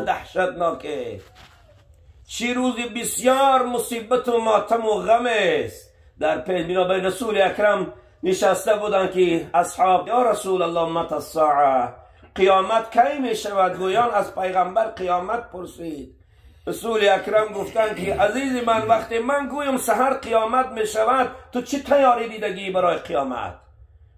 دهشتناکه، چی روزی بسیار مصیبت و ماتم و غم است در پی. بنابراین رسول اکرم نشسته بودند که اصحاب یا رسول الله متى الساعه، قیامت کی می شود؟ گویان از پیغمبر قیامت پرسید. رسول اکرم گفتند که عزیز من، وقتی من گویم سحر قیامت می شود، تو چه تیاری دیدگی برای قیامت؟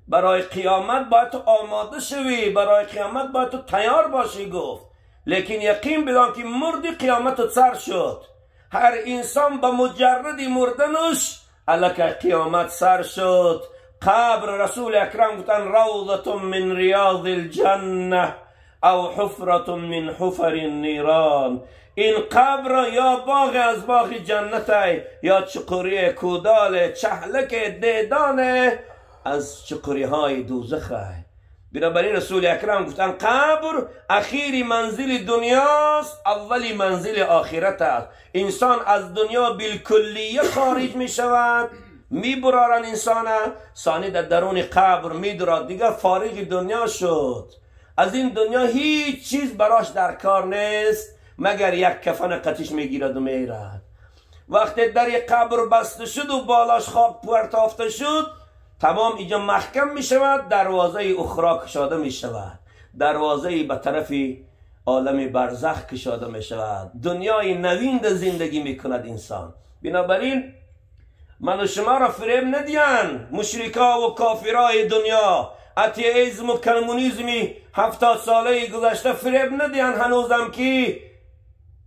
برای قیامت باید تو آماده شوی، برای قیامت باید تو تیار باشی. گفت لیکن یقین بدان که مردی قیامت سر شد. هر انسان به مجرد مردنش الک قیامت سر شد. قبر رسول اکرم گفتن روضة من ریاض الجنه او حفرة من حفر النیران. این قبر یا باغ از باغ جنت یا چقری کودال چهلک دیدان از چقری های دوزخ. بنابراین رسول اکرم گفتن قبر اخیری منزل دنیاست، اولی منزل آخرت است. انسان از دنیا بالکلیه خارج می شود، می برارن انسان ثانی در درون قبر می دراد، دیگه فارغ دنیا شد. از این دنیا هیچ چیز براش در کار نیست مگر یک کفن قطیش میگیرد و میرد. وقتی در قبر بسته شد و بالاش خاک پرتافته شد، تمام اینجا محکم می شود، دروازه اخرا کشاده می شود، دروازه به طرف عالم برزخ کشاده می شود. دنیای نوین در زندگی می کند انسان. بنابراین من و شما را فریب ندیان مشرکا و کافرای دنیا، اتئیسم و کمونیسمی 70 ساله گذشته فریب ندیان. هنوزم که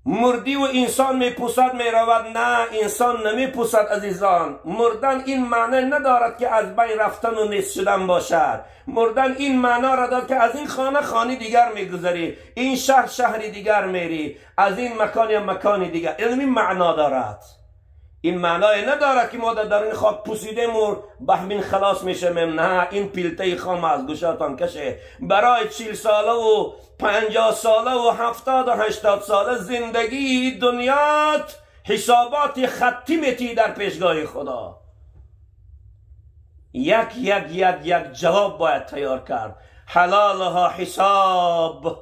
مردی و انسان می پوسد می رود. نه، انسان نمی پوسد عزیزان. مردن این معنی ندارد که از بین رفتن و نیست شدن باشد. مردن این معنا را دارد که از این خانه خانه دیگر می گذری، این شهر شهر دیگر میری، از این مکان یا مکان دیگر. این معنا دارد. این معنای ندارد که ما در این خاک پوسیده مور به همین خلاص میشم. نه، این پیلته خام از گوشاتان کشه. برای 40 ساله و 50 ساله و 70 و 80 ساله زندگی دنیات حسابات خطی میتی در پیشگاه خدا. یک یک یک یک جواب باید تیار کرد. حلالها حساب.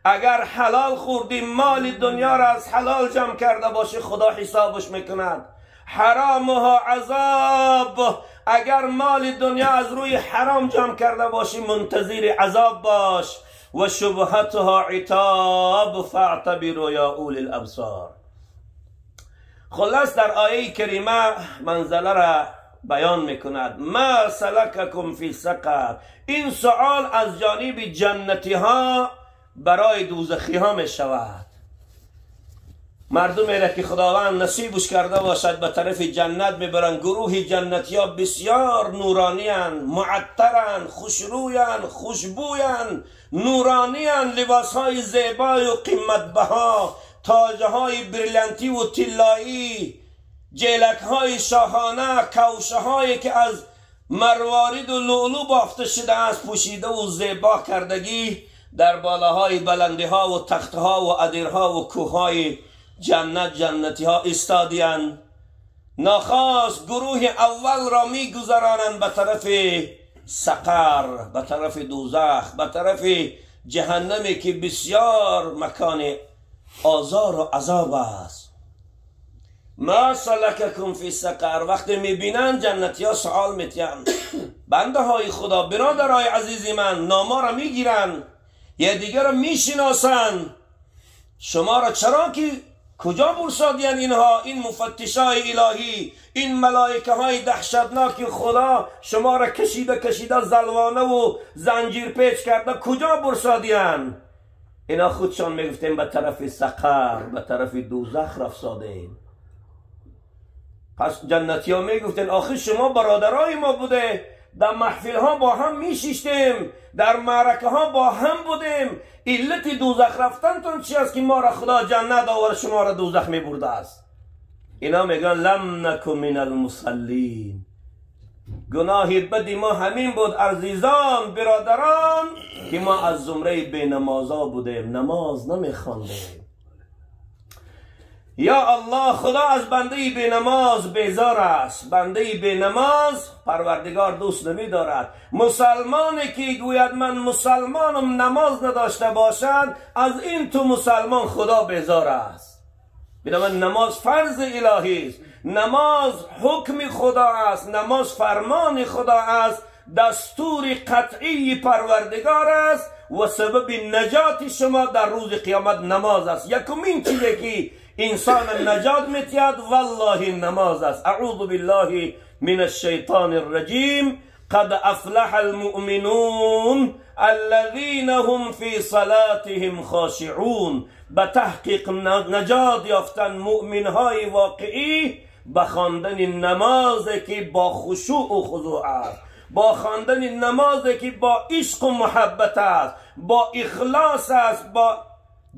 اگر حلال خوردی، مال دنیا را از حلال جمع کرده باشی، خدا حسابش میکند. حرامها عذاب. اگر مال دنیا از روی حرام جمع کرده باشی، منتظر عذاب باش. و شبهتها عتاب فاعتبروا یا اولی الابصار. خلاص در آیه کریمه منزله را بیان میکند. ما سلککم فی سقر. این سوال از جانب جنتی ها برای دوزخی ها می شود. مردمی را که خداوند نصیبش کرده باشد به طرف جنت میبرند. گروه جنتی ها بسیار نورانیان، معطرن، خوشرویان، خوشبویان، نورانیان، لباس های زیبای و قیمت بها، تاجه های بریلانتی و طلایی، جیلک های شاهانه، کوشه هایی که از مروارید و لؤلؤ بافته شده است پوشیده و زیبا کردگی، در بالاهای بلندی ها و تخت ها و ادیرها و کوه جنت جنتی ها ایستادیان. ناخواست گروه اول را می گذرانند به طرف سقر، به طرف دوزخ، به طرف جهنمی که بسیار مکان آزار و عذاب است. ما سلککم فی سقر. وقتی میبینن جنتی ها سوال میتین، بنده های خدا، برادرای عزیزی من، ناما را میگیرن، یه دیگر را میشناسن. شما را چرا که کجا برسادین اینها؟ این مفتشای الهی، این ملائکه های دهشتناک خدا شما را کشیده کشیده زلوانه و زنجیر پیچ کرده کجا برسادین؟ اینا خودشان میگفتیم به طرف سقر، به طرف دوزخ رفسادین. پس جنتی ها میگفتن آخر شما برادرای ما بوده، در محفل ها با هم میشیشتیم، در معرکه ها با هم بودیم، علت دوزخ رفتنتون چی است که ما را خدا جنت آورد شما را دوزخ میبرده است؟ اینا میگن لم نکن من المصلین. گناه بدی ما همین بود عزیزان، برادران، که ما از زمره بی نمازا بودیم، نماز نمیخواندیم. یا الله، خدا از بنده بی نماز بیزار است. بنده بی نماز پروردگار دوست نمی دارد. مسلمانی که گوید من مسلمانم نماز نداشته باشد، از این تو مسلمان خدا بیزار است. بنابراین نماز فرض الهی است، نماز حکم خدا است، نماز فرمان خدا است، دستور قطعی پروردگار است و سبب نجات شما در روز قیامت نماز است. یکمین چیزی که انسان نجات میتید والله نماز است. اعوذ بالله من الشیطان الرجیم. قد افلح المؤمنون الذين هم في صلاتهم خاشعون. به تحقیق نجات یافتن مؤمن های واقعی به خواندن نماز که با خشوع و خضوع است، با خواندن نماز که با عشق و محبت است، با اخلاص است، با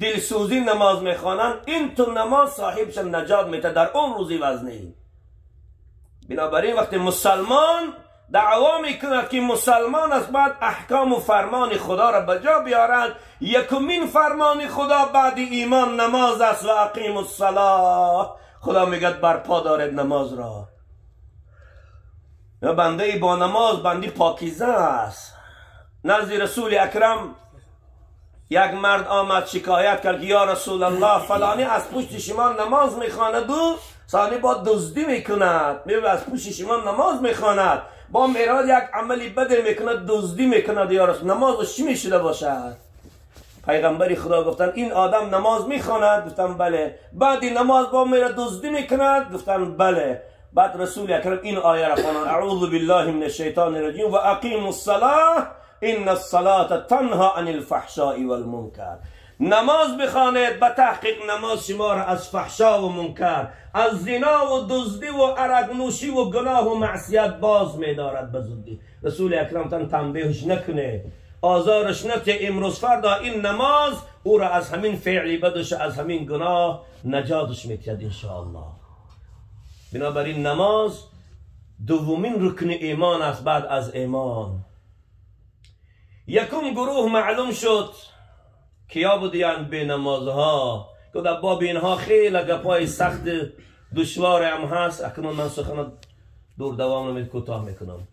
دلسوزی نماز میخوانند. این تو نماز صاحبش نجات میده در اون روزی وزنی. بنابراین وقتی مسلمان دعوا میکند که مسلمان است، بعد احکام و فرمان خدا را به جا بیارد. یکمین فرمان خدا بعد ایمان نماز است و اقیم الصلاه. خدا میگه برپا دارد نماز را. بنده با نماز بنده پاکیزه است. نزد رسول اکرم یک مرد آمد شکایت کرد که یا رسول الله، فلانی از پشت شما نماز میخواند و ثانی با دزدی میکند. میگه از پشت شما نماز میخواند، با میراد یک عملی بد میکند، دزدی میکند. یا رسول، نمازش چی میشده باشد؟ پیغمبر خدا گفتن این آدم نماز میخواند؟ گفتن بله. بعد نماز با میراد دزدی میکند؟ گفتن بله. بعد رسول اکرم این آیه را خواند: اعوذ بالله من الشیطان الرجیم و اقیموا الصلاه ان الصلاة تنها عن الفحشاء والمنکر. نماز بخوانید، به تحقیق نماز شما را از فحشا و منکر، از زنا و دزدی و عرق نوشی و گناه و معصیت باز می‌دارد. به زودی رسول اکرم تن تنبیهش نکنه، آزارش نته. امروز فردا این نماز او را از همین فعلی بدش، از همین گناه نجاتش می‌دهد انشاءالله. بنابراین نماز دومین رکن ایمان است بعد از ایمان. یکم گروه معلوم شد کیا بودیان به نمازها، که در باب اینها خیلی گپای سخت دشوار هم هست. اکنون من سخن دور دوام نمید کوتاه میکنم.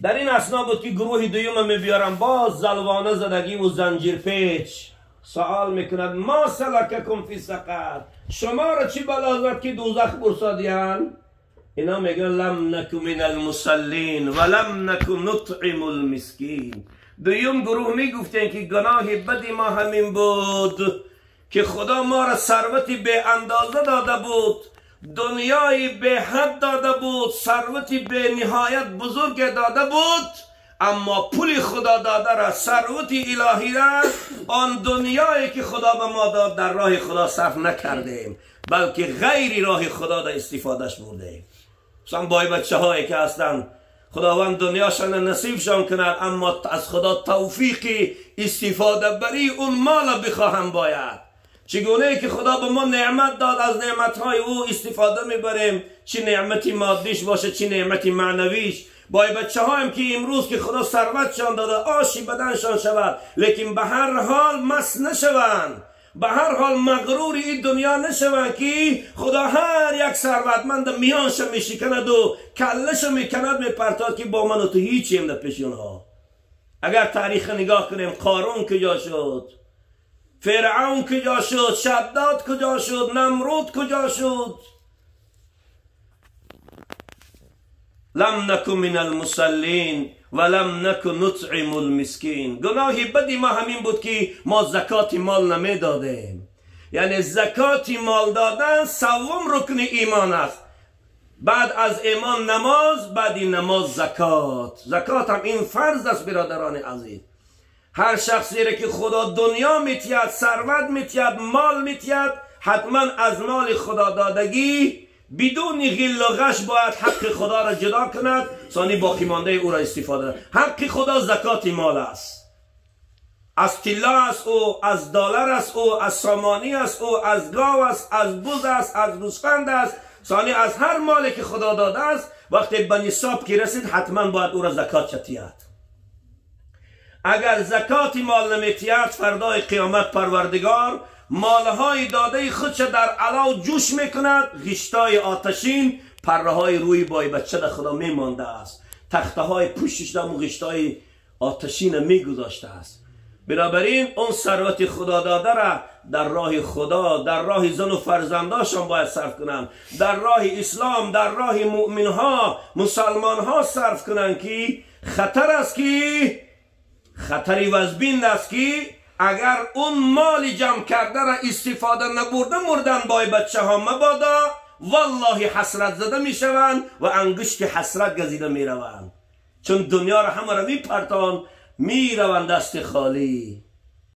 در این اثنا بود که گروه دوم میبیارم باز زلوانه زدگی و زنجیر پیچ. سوال میکند ما سلککم فی سقر، شما را چی بلا زد که دوزخ برسادیان؟ اینا میگن لم نک من المصلین و لم نک نطعم المسکین. دویم گروه میگفتن که گناه بدی ما همین بود که خدا ما را ثروتی به اندازه داده بود، دنیای به حد داده بود، ثروتی به نهایت بزرگ داده بود، اما پول خدا داده را، ثروت الهی را، آن دنیایی که خدا به ما داد در راه خدا صرف نکردیم، بلکه غیر راه خدا در استفادهش بردیم. مثلا بای بچه هایی که هستن خداوند دنیاشان نصیبشان کند، اما از خدا توفیقی استفاده بری اون مال بخواهم باید. چگونه که خدا به ما نعمت داد، از نعمتهای او استفاده میبریم، چه نعمتی مادیش باشه چه نعمتی معنویش. بای بچه هایم که امروز که خدا ثروتشان داده آشی بدنشان شود، لیکن به هر حال مس نشوند، به هر حال مغرور این دنیا نشوند که خدا هر یک ثروتمند میانش میشکند و کلش میکند میپرتاد که با من و تو هیچیم در پیش اونها. اگر تاریخ نگاه کنیم، قارون کجا شد، فرعون کجا شد، شداد کجا شد، نمرود کجا شد؟ لم نکن من المصلین و لم نکن نطعم المسکین. گناه بدی ما همین بود که ما زکات مال نمیدادیم. یعنی زکات مال دادن سوم رکن ایمان است. بعد از ایمان نماز، بعد این نماز زکات. زکات هم این فرض است برادران عزیز. هر شخصی را که خدا دنیا میتید، ثروت میتید، مال میتید، حتما از مال خدا دادگی بدون غل و غش باید حق خدا را جدا کند، ثانی باقی مانده او را استفاده. حق خدا زکات مال است. از طلا است او، از دلار است او، از سامانی است او، از گاو است، از بز است، از گوسفند است، ثانی از هر مالی که خدا داده است. وقتی به نصاب که رسید حتما باید او را زکات چتید. اگر زکات مال نمیتید، فردای قیامت پروردگار مالهای داده خودش در علاو جوش میکند، غشتای آتشین پره های روی بای بچه در خدا میمانده است، تخته های پوشش در غشتای آتشین میگذاشته است. بنابراین اون ثروت خدا داده را در راه خدا، در راه زن و فرزنداشان باید صرف کنند، در راه اسلام، در راه مؤمن ها، مسلمان ها صرف کنند که خطر است، که خطری وزبین است که اگر اون مال جمع کرده را استفاده نبرده مردن بای بچه ها مبادا والله حسرت زده می شوند و انگشت حسرت گزیده می روند، چون دنیا را همه را می پرتان می روند دست خالی.